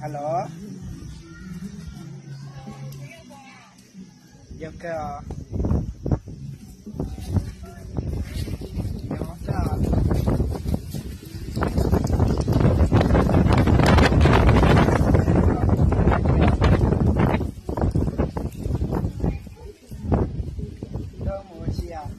Alo, yog kawg os. Nyob kawg. Koj mus ua si os?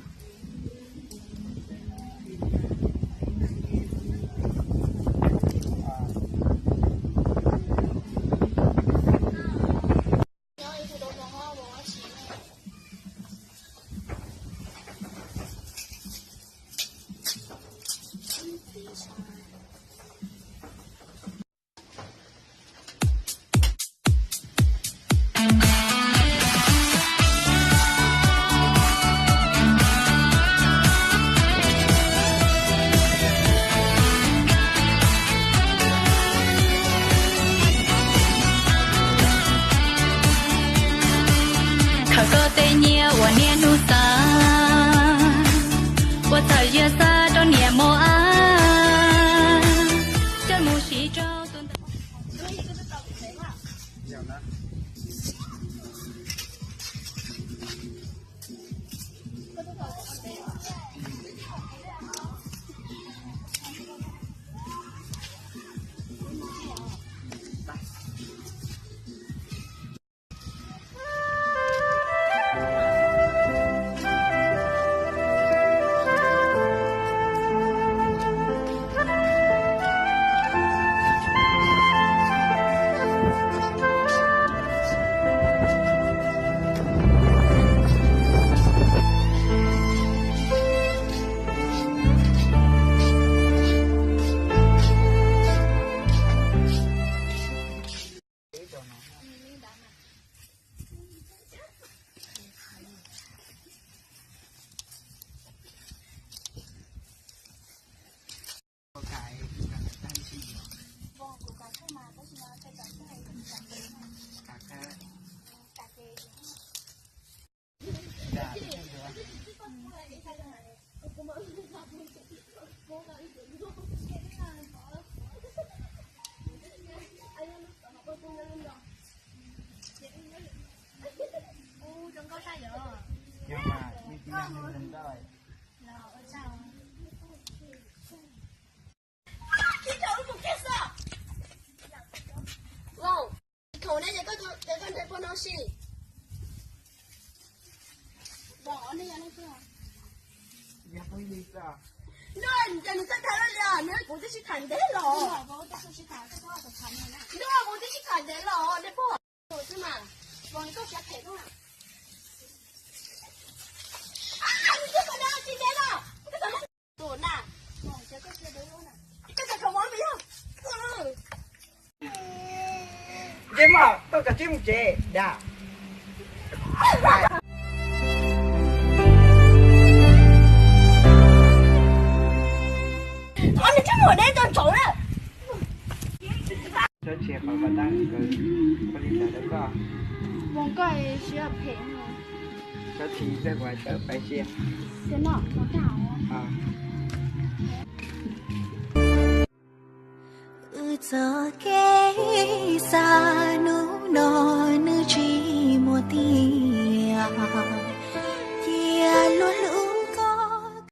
Khaws koj tej nyiaj ua niaj hnub xav, ua txhawm yawg xav rau niam mos ab, coj mus siv rau tus ntawd. Thaum ne ces koj nrhiav poj no si. No ces nws txawj tham li os, nws kuv twb sib tham ntev los. No kuv twb sib tham ntev los, nej pom xwb mas. Koj siab phem no. Tus na, koj cov khav mob me yog. Ntsej muag, tau cov tib mus tsev dag. Ob niag tib muag deb tau ntsaum na. Tsob txhia qhov pas tag, ua li cas rau koj? Voos koj siab phem. Tsob txhia txawj kuv tawb pais sia. Tias no, no tag. Wb txoj kev xa hnub no.